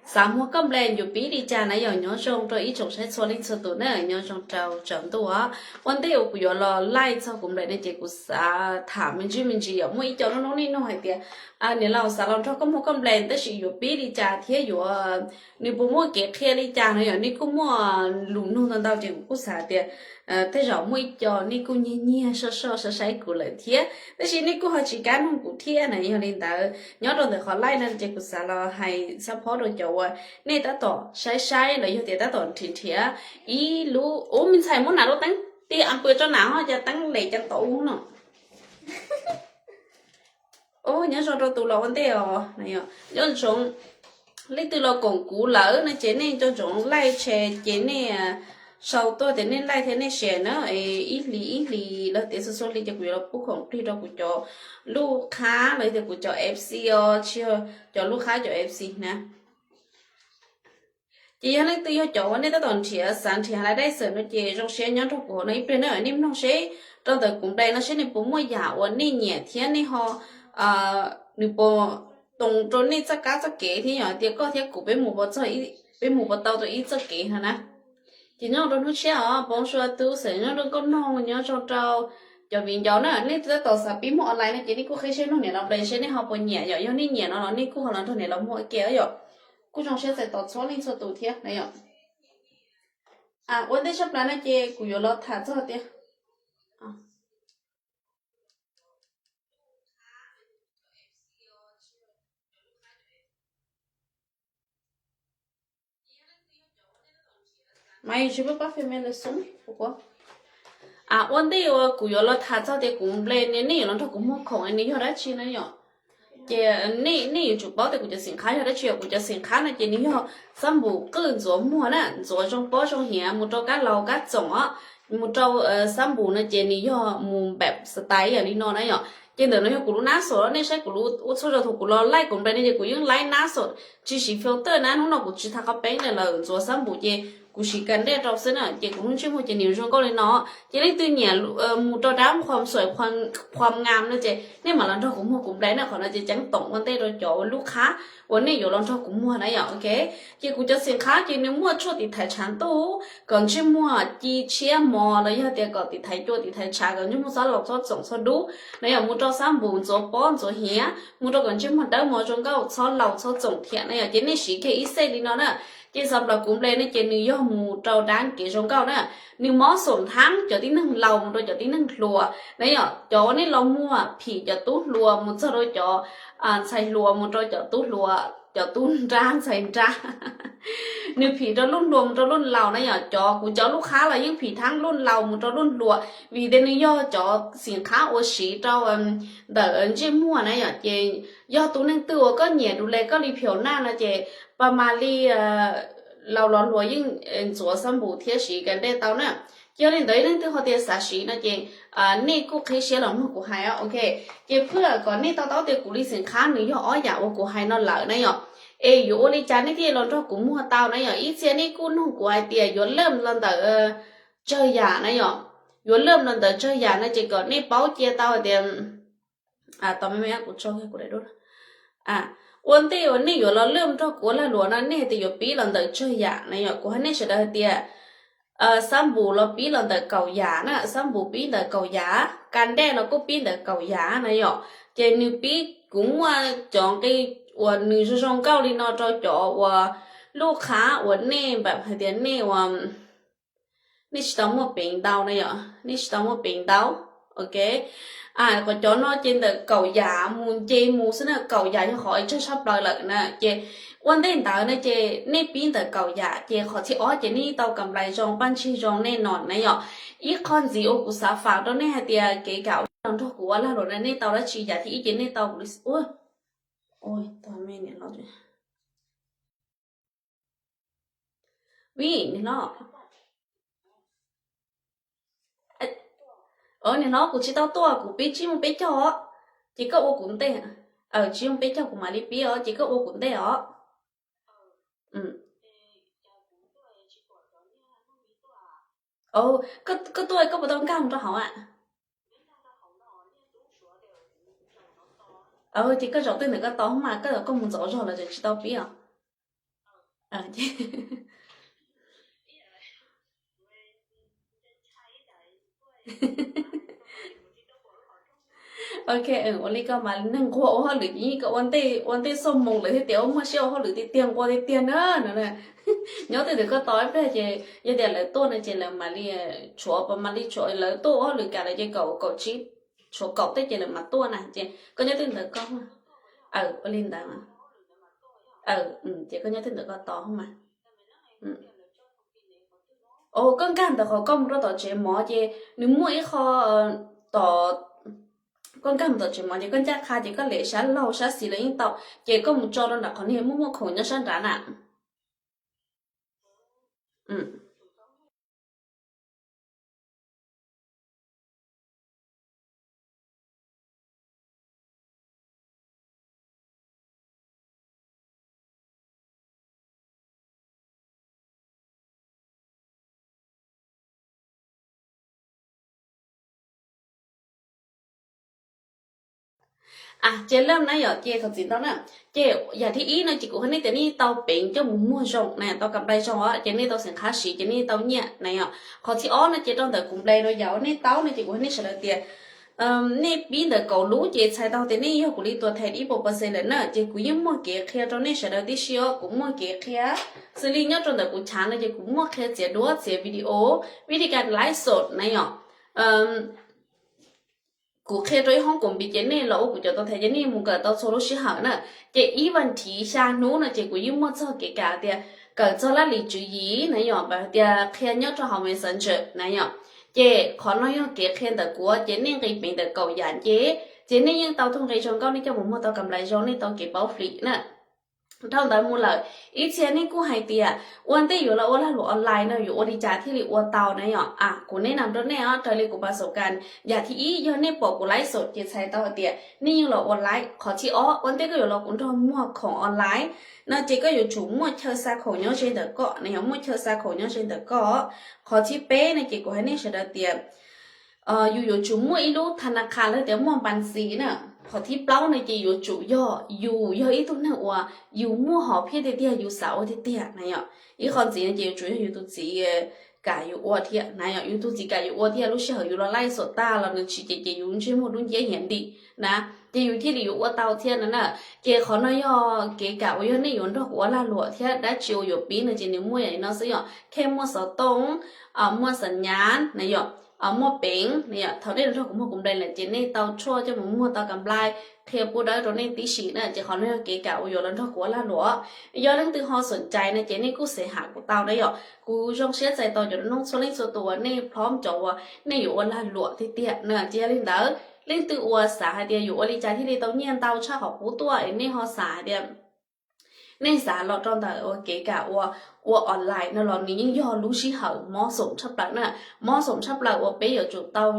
Xav muag koj nples yuav pib li cas na yom? Nyob zoo rau ib tsoom saib txhua leej txhua tus na, nyob zoo rau tsaus ntuj os. Ua ntej uas kuv yuav los laij txog kuv nples no ces kuv xav tham me ntsis me ntsis yom, muaj ib co noob noob nej nug hais tias, niam laus xav los nrog koj muag koj nples tab sis yuav pib li cas thiab yuav, nws puas muaj kev qhia li cas no yom, nej kuj muaj lus nug ntau ntau ces kuv kuj xav tias tej zaum muaj ib co nej kuj nyiag nyiag soj soj saib saib kuv lawm thiab, tab sis nej kuj ho tsis kam nug kuv thiab na. Yog li ntawd nyob rau ntawm qhov laij no ces kuv xav los hais xab phob rau cov uas nej tab tom saib saib los yog tias tab tom nrhiav nrhiav ib lub, ub, me ntxhais muab nam lub teeb ti a pw tso nam ho cas teeb lem ceev tau ub no. Ub, nyob zoo rau tus los ua ntej os. Nyob ntsoov, leej twg los koom kuv lawm no ces nej nco ntsoov laij tshare ces nej sau tuaj tias nej laij thiab nej share na, ib hlis ib hlis los tias txhua txhua hli ces kuv yuav los pub khoom plig rau kuv cov lub qhab los tias kuv cov F C os, tsis yog cov lub qhab, cov F C na. Ces yog leej twg yog cov uas nej tab tom nrhiav, xav nrhiav laij dai xawm no ces zoo siab nyob nrog kuv hauv no ib pliag na, nej mloog seb rau ntawm kuv nples no seb nws puas muaj yam uas nej nyiam thiab nej ho, nws puas toos rau nej txoj kab txoj kev thiab yog tias koj thiab kuv peb mus puas txog, peb mus puas tau rau ib txoj kev no na. Ces nyob rau hnub tshiab os, poob sua tus xeem nyob rau nkauj noog, nyob zoo rau cov viv ncaus na, nej tab tom xav pib muag online no ces nej kuj qhib siab nug niam laus nples seb nej ho puas nyiam yom, yog nej nyiam no los nej kuj ho los nrog niam laus muag ua ke yom. Kuj zoo siab txais tos txhua leej txhua tus thiab na yom. Ua ntej sab plaws no ces kuv yuav los tham txog tias Maiv tsis pub pab family xoob. Ua ntej uas kuv yuav los tham txog tias kuv nples ne nej yuav los nrog kuv muag khoom nws yog dab tsi na yom. Ces nej yuav tsum paub tias kuv cov xeem qhab yog dab tsi. Kuv cov xeem qhab no ces nws yog xab npum qwj ntxuav muag na, ntxuav zoo pob zoo hiav mus rau kab laus kab txoom os, mus rau xab npum no ces nws yog mus npam xav tais yam li no na yom. Ces ntawm no yog kuv lub nab xom, nej saib kuv lub ua txhua zaus thaum kuv los laij kuv nples no ces kuv yeej laij nab xom tsis siv filter na, hnub no kuv tsis tha qhov peeb lawm, ntxuav xab npum ces kuv siv kas dej rau xwb na, ces kuv lub ntsej muag ces nws zoo nkauj li no. Ces leej twg nyiam mus rau dab qhuam xuam qhuam ngam no ces nej mam los nrog kuv muag kuv nples na, qhov no ces ceeb toom ua ntej rau cov lub qhab uas nej yuav los nrog kuv muag na yom, ok. Ces kuv cov xeem qhab ces nws muaj tshuaj tiv thaiv tshav ntuj, kom ntsej muag ci tshiab mos los yog tias kom tiv thaiv cua tiv thaiv tshav, kom ntsej muag txhob laus txhob txoom txhob dub na yom, mus rau xab npum ntxuav pob ntxuav hiav, mus rau kom ntsej muag dawb mos zoo nkauj txhob laus txhob txoom thiab na yom. Ces nej siv kiag ib xej li no na. Ces xav nplas kuv nples no ces nws yog mus rau dab kev zoo nkauj na, nws mob xoom thaab cov tib neeg laus mus rau cov tib neeg hluas na yom. Cov uas nej los muag phim cov tub hluas mus txog rau cov ntxhais hluas, mus rau cov tub hluas, cov tub nrab ntxhais nrab. Nws phim rau lub hluas mus rau lub laus na yom. Cov kuv cov lub qhab los yeej phim thaab lub laus mus rau lub hluas, vim tias nws yog cov xeem qhab uas siv rau ntawm ntsej muag na yom. Ces yog tus neeg twg uas koj nyiam dus le koj li phiaum naj no ces pas mas li laus los hluas yeej ntxuav xab npum thiab siv kas dej tau na. Ces yog li ntawd leej twg ho tias xav siv no ces nej kuj qhib siab los mloog kuv hais, ok. Ces phwj kom nej to taub tias kuv li xeem qhab nws yog ob yam uas kuv hais no lawm na yom. Es yuav ua li cas nej thiaj los nrog kuv muag tau na yom. Ib txhia nej kuj nug kuv hais tias yuav laj los ntawm tsawg yam na yom. Yuav laj los ntawm tsawg yam no ces kom nej paub cia tau hais tias tau me me kuv tso kuv daim duab. Ua ntej uas nej yuav los laj nrog kuv ua lag luam no nej hais tias yuav pib los ntawm tsawg yam na yom. Kuv hais nej sawv daws hais tias xab npum los pib los ntawm kaum yam na, xab npum pib ntawm kaum yam, kas dej los kuj pib ntawm kaum yam na yom. Ces nws pib, kuv muaj cov nqi uas nws zoo zoo nkauj li no rau cov uas lub qhab uas nej npam hais tias nej uas nej tsis tau muaj peev ntau na yom, nej tsis tau muaj peev ntau, ok. Qhov cov no ces ntawm kaum yam mus nce mus xwb na, kaum yam yog qhov tsawg tshaj plaws lawm na. Ces ua ntej ntawd na ces nej pib ntawm kaum yam ces qhov thib ob ces nej tau kam nplais zoo paj ntsig zoo nej no na yom. Ib qho ntxiv uas kuv xav fam rau nej hais tias kev kam uas nej los nrog kuv ua lag luam na nej tau dab tsi yam thib ib ces nej tau kuv li ua Vim niam hlob, niam hlob kuv tsis tau tuaj, kuv pib tsib moos peb caug os, ces koj ua kuv ntej. Tsib moos peb caug kuv mam li pib os, ces koj ua kuv ntej os. Koj tuaj koj puas tau nkag mus rau hauv a? Ces koj zaum twg ntawm koj tau mas koj, koj mus ntxov zog lawm tsis tau pib os. Ok, ua li koj mas neeg nquag ua hauj lwm ces yeej koj ua ntej, ua ntej xuaj moos lawm thiaj tias ua muaj siab ua hauj lwm tiag tiag nquag tiag tiag na no. Nyob twj ywm koj tos ib pliag ces yog tias lawv tuaj no ces lawv mam li tshuav, mam li tshuav, lawv tuaj ua hauj lwm kam lawm ces kaum, kaum tsib, tshuav kaum tej ces lawv mam tuaj na ces koj nyob twj ywm koj. Ua li ntawd. Ces koj nyob twj ywm koj tos mas. Koj nkag ntawm qhov koj mus rau tom tsev mov ces nws muaj ib qho tom, koj nkag mus tom tsev mov ces koj ncaj qha ces koj lem sab laug sab xis los yeej tau, ces koj mus tso rau nram qhov niag muaj muaj khoom nyob sab nrad na. Ces lawm na yom, ces thov txim ntau na. Ces yam thib ib no ces kuv hais nej tias nej tau peev coj mus muag zoo na, tau kam nplai zoo os, ces nej tau xeem qhab siv ces nej tau nyiaj na yom. Qhov thib ob no ces rau ntawm kuv nplai rau yam uas nej tau no ces kuv hais nej sawv daws tias nej pib ntawm kaum lub ces txhais tau tias nej yog kuv li tuam thaiv ib puas percent lawm na, ces kuv yeej muaj kev qhia rau nej sawv daws tib si os, kuv muaj kev qhia. Xws li nyob rau ntawm kuv chav no ces kuv muaj qhia txiav duab txiav video, vij thi kas laiv xom na yom. Kuv qhia rau ib hoob koom npis ces nej los ua kuv cov tuam thaiv ces nej mus kawm tau txhua lub sij hawm na. Ces ib vas thiv xya hnub no ces kuv yeej muaj txog kev kam tias kawm txog laj lim tswv yim na yom, tias qhia nyob rau hauv Messenger na yom. Ces qhov no yog kev qhia ntawm kuv ces nej nqis peev ntawm kaum yam nce, ces nej yeej tau tug nqi zoo nkauj, nej coj mus muag tau kam nplai zoo, nej tau kev paub flim na. Dhau ntawd mus lawm, ib txhia nej kuj hais tias ua ntej yuav los ua lag luam online no yuav ua li cas thiaj li ua tau na yom. Kuv neb nam rau nej os, raws li kuv pas xaum kas, yam thib ib yog nej pom kuv laiv xom ces txhais tau hais tias nej yeej los ua laiv. Qhov thib ob, ua ntej koj yuav los kuv nrog muag khoom online no ces koj yuav tsum muaj chaw xa khoom nyob ze ntawm koj na yom, muaj chaw xa khoom nyob ze ntawm koj. Qhov thib peb no ces kuv hais nej sawv daws tias yus yuav tsum muaj ib lub tha na kha lawv tias muaj npas xis na. Qhov thib plaub no ces yuav tsum yog yus yog ib tug neeg uas yus muaj hom phiaj tiag tiag, yus xav ua tiag tiag na yom. Ib qho ntxiv no ces yuav tsum yog yus tus txiv kam yus ua thiab na yom, yus tus txiv kam yus ua thiab lub sij hawm yus los laij xom tag los nws tsis cem ces yus ntsej muag dub nciab hiav ntim na, ces yus thiaj li yuav ua tau thiab no na. Ces qhov no yog kev kam uas yog nej yuav nrog kuv ua lag luam thiab dab tsi uas yuav pib no ces nws muaj yam li no xwb yom, khej muaj xov tooj, muaj xam nyas na yom, muaj peev na yom. Thaum nej los nrog kuv muag kuv nplai lawm ces nej tau tshuaj coj mus muag tau kam nplai, qhia pub dawb rau nej tib si na. Ces qhov no yog kev kam uas yuav los nrog kuv ua lag luam. Yog leej twg ho xoom cai no ces nej kuj xav ham kuv tau na yom. Kuv zoo siab txais tos cov noob txhua leej txhua tus uas nej plhob cov uas nej yuav ua lag luam tiag tiag na. Ces yog li ntawd, leej twg uas xav hais tias yuav ua li cas thiaj li tau nyiaj ntau tshaj qhov qub tuaj es nej ho xav hais tias nej xav los rau ntawm ua kev kam ua, ua online no los nws yeej yog lub sij hawm mob xoom tshaj plaws na, mob xoom tshaj plaws uas peb yuav tsum tau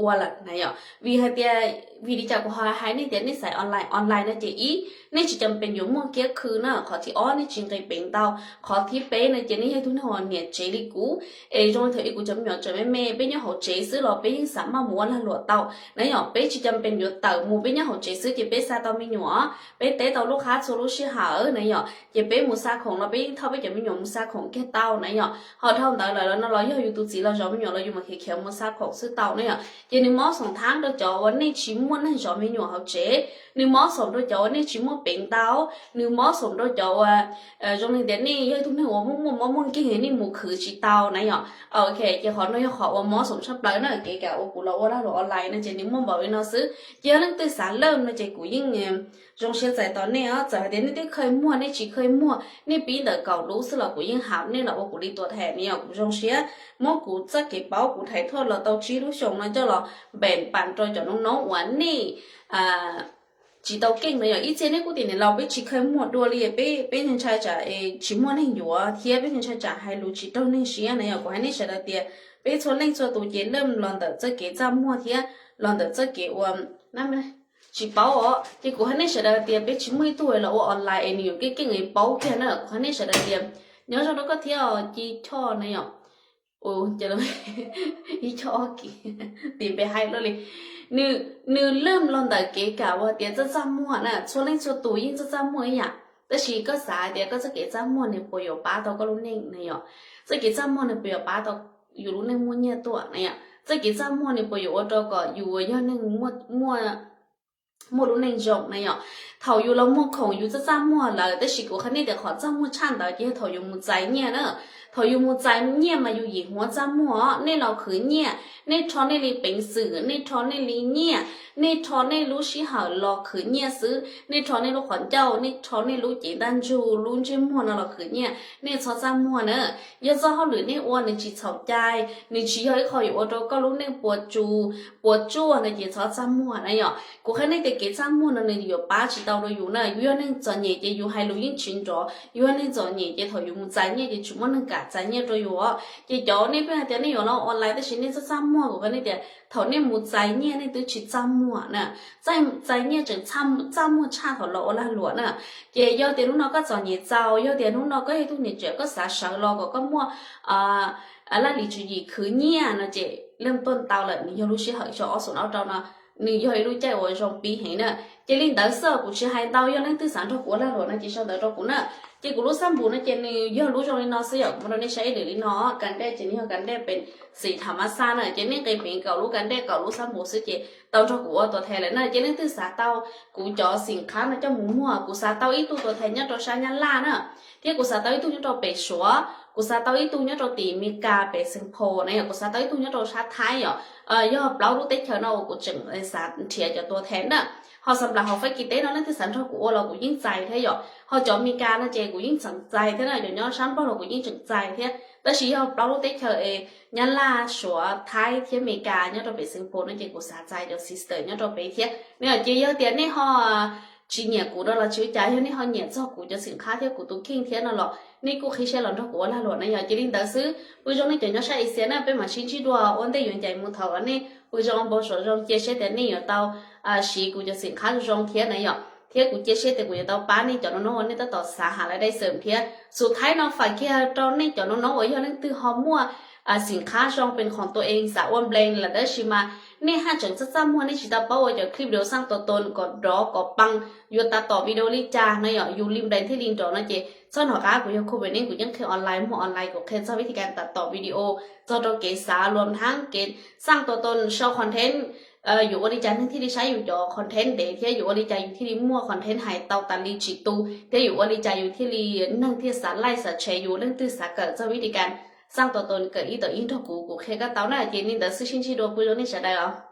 ua lawm na yom. Vim hais tias, vim li cas kuv ho hais nej tias nej xaiv online, online no ces ib, nej tsis cam pees yuav muaj kiab khw na, qhov thib ob nej tsis nqis peev ntau, qhov thib peb no ces nej yog ib tug neeg uas niam tsev li kuv, es zoo li thaum ub kuv cov me nyuam tseem me me peb nyob hauv tsev xwb los peb yeej xav maj mus ua lag luam tau na yom. Peb tsis cam pees yuav tawm mus, peb nyob hauv tsev xwb ces peb xa tau me nyuam, peb teb tau lub qhab txhua lub sij hawm na yom. Ces peb mus xa khoom los peb yeej thauj peb cov me nyuam mus xa khoom kiag tau na yom. Ho dhau ntawd lawm los no los yog yus tus txiv los zov me nyuam los yus mam khiav khiav mus xa khoom xwb tau na yom. Ces nws mob xoom thab rau cov uas nej tsis muaj neeg zov me nyuam hauv tsev, nws mob xoom rau cov uas nej tsis muaj peev ntau, nws mob xoom rau cov uas zoo li tias nej yog ib tug neeg uas muaj muaj mob muaj nkeeg nej mus khwv tsis tau na yom. Ok, ces qhov no yog qhov uas mob xoom tshaj plaws na, kev kam uas kuv los ua lag luam online no ces nws muaj npaum li no xwb. Ces yog leej twg xav lawm no ces kuv yeej zoo siab txais tos nej os. Txawm hais tias nej twb khawj muag, nej tsis khawj muag, nej pib ntawm kaum lub xwb los kuv yeej ham nej los ua kuv li tuam thaiv na yom. Kuv zoo siab muab kuv txoj kev paub kuv thaiv thuaj los tau tsib lub xyoos no coj los npeem pas rau cov noob noob uas nej tsis tau keej na yom. Ib txhia nej kuj tias niam laus peb tsis khawj muag dua li, peb, peb ntshai tsam tsis muaj neeg yuav thiab peb ntshai tsam hais lus tsis raug neeg siab na yom. Kuv hais nej sawv daws tias peb txhua leej txhua tus ces lawm los ntawm txoj kev txaj muag thiab los ntawm txoj kev ua tsis paub os. Ces kuv hais nej sawv daws tias peb tsis muaj ib tug los ua online es nws yuav keej keej es paub kiag na. Kuv hais nej sawv daws tias nyob zoo rau koj thiab Ci Choj na yom. Ib Choj Ob Kis, tis npe hais luaj li. Nws lawm los ntawm kev kam uas tias txaj txaj muag na, txhua leej txhua tus yeej txaj txaj muag ib yam. Tab sis koj xav hais tias koj txoj kev txaj muag nws puas yuav pab tau koj lub neej na yom? Txoj kev txaj muag nws puas yuav pab tau yus lub neej muaj nyiaj tuaj na yom? Txoj kev txaj muag nws puas yuav ua rau kom yus yog neeg muaj, muaj lub neej zoo na yom? Thaum yus los muag khoom yus txaj txaj muag lawm, tab sis kuv qhia nej tias qhov txaj muag tshaj ntawd ces yog thaum yus mus txais nyiaj na. Thaum yus mus txais nyiaj mas yus yim huab txaj muag os. Nej los khwv nyiaj, nej rho nej li peev xwm, nej rho nej li nyiaj, nej rho nej lub sij hawm los khwv nyiaj xwb, nej rho nej lub qhov ncauj, nej rho nej lub cev ntaj ntsug, lub ntsej muag no los khwv nyiaj, nej txhob txaj muag na. Yog txoj hauj lwm nej ua nws tsis txhaum cai, nws tsis yog ib qho yuav ua rau koj lub neej puas tsuaj, puas tsuaj no ces txhob txaj muag na yom. Kuv qhia nej tias kev txaj muag no nws yuav pab tsis tau rau yus na. Yus yog neeg txom nyem ces yus hais lus yeej tsis nrov, yus yog neeg txom nyem ces thaum yus mus txais nyiaj ces tsis muaj neeg kam txais nyiaj rau yus os. Ces cov nej pheej hais tias nej yuav los online tab sis nej txaj txaj muag, kuv qhia nej tias thaum nej mus txais nyiaj nej twb tsis txaj muag na. Txais nyiaj tseem txaj muag tshaj thaum los ua lag luam na. Ces yog tias hnub no koj txom nyem txaus, yog tias hnub no koj yog ib tug niam tsev koj xav sawv los kom koj muaj laj lim tswv yim khwv nyiaj no ces leej tuaj tau lawm, nws yog lub sij hawm xyoo ob xoom ob rau no, nws yog ib lub caij uas zoo pib heev na. Ces li ntawd xwb, kuv tsis hais ntau, yog leej twg xav nrog kuv ua lag luam no ces sau ntawv rau kuv na. Ces kuv lub xab npus no ces nws yog lub zoo li no xwb yom, kuv muab rau nej saib ib lwm li no. Kas dej ces nws yog kas dej peev xwm tham mas xaj na, ces nej nqis peev kaum lub kas dej kaum lub xab npus xwb ces tau nrog kuv ua tuam thaiv lawm na. Ces leej twg xav tau kuv cov xim qhab no coj mus muag, kuv xav tau ib tug tuam thaiv nyob rau sab Nyab Laj na, thiab kuv xav tau ib tug nyob rau pem Suav, kuv xav tau ib tug nyob rau tim Mes Kas pem Xeev Phos na yom, kuv xav tau ib tug nyob rau sab Thaib yom. Yog plaub lub teb chaws no uas kuv tseem xav nrhiav cov tuam thaiv na. Ho xam nplam hauv Fab Kis teb no leej twg xav nrog kuv ua los kuv yeej txais thiab yom. Ho cov Mes Kas no ces kuv yeej tseem txais thiab na, cov nyob sab Nplog los kuv yeej tseem txais thiab. Tab sis yog plaub lub teb chaws es Nyab Laj, Suav, Thaib thiab Mes Kas nyob rau pem Xeev Phos no ces kuv xav txais cov sister nyob rau pem thiab. Ces yog tias nej ho tsis nyiam kuv no los tsis ua cas, yog nej ho nyiam txog kuv cov xim qhab thiab kuv tus kheej thiab no los nej kuj qhib siab los nrog kuv ua lag luam na yom. Ces li ntawd xwb, pw zoo nej cov nyob sab Asia na, peb mam sib ntsib dua ua ntej yuav ncaim mus thaum uas nej pw zoo npau suav zoo, cia siab tias nej yuav tau siv kuv cov xim qhab zoo zoo thiab na yom. Thiab kuv cia siab tias kuv yuav tau pab nej cov noob noob uas nej tab tom xav has lawv dai xeem thiab. Xus thaib no fam kiag rau nej cov noob noob uas yog leej twg ho muaj xim qhab zoo pes khoom tua ees xav ua nplees lawm tab sis mas nej haj tseem txaj txaj muag, nej tsis tau paub ua cov clip video xaj tua toos kom nrov kom pee, yuav tab tom video li cas na yom, yus li nplees thiaj li nrov no ces txhob hnov qab, kuv yog Khu Pem Neeb, kuv yeej qhia online, muag online, kuv qhia txog vib thi kas tab tom video txog rau kev xav luam thab kev xaj tua toos sau content, yuav ua li cas neeg thiaj li saib yus cov content ntev thiab yuav ua li cas yus thiaj li muaj content hais tau tas li tsis tu thiab yuav ua li cas yus thiaj li neeg thiaj xav like xav share yus, leej twg xav kawm txog vib thi kas xaj tua toos kawm ib tawm ib nrog kuv, kuv qhia koj tau na. Ces li ntawd xwb, sib ntsib dua, pw zoo nej sawv daws os.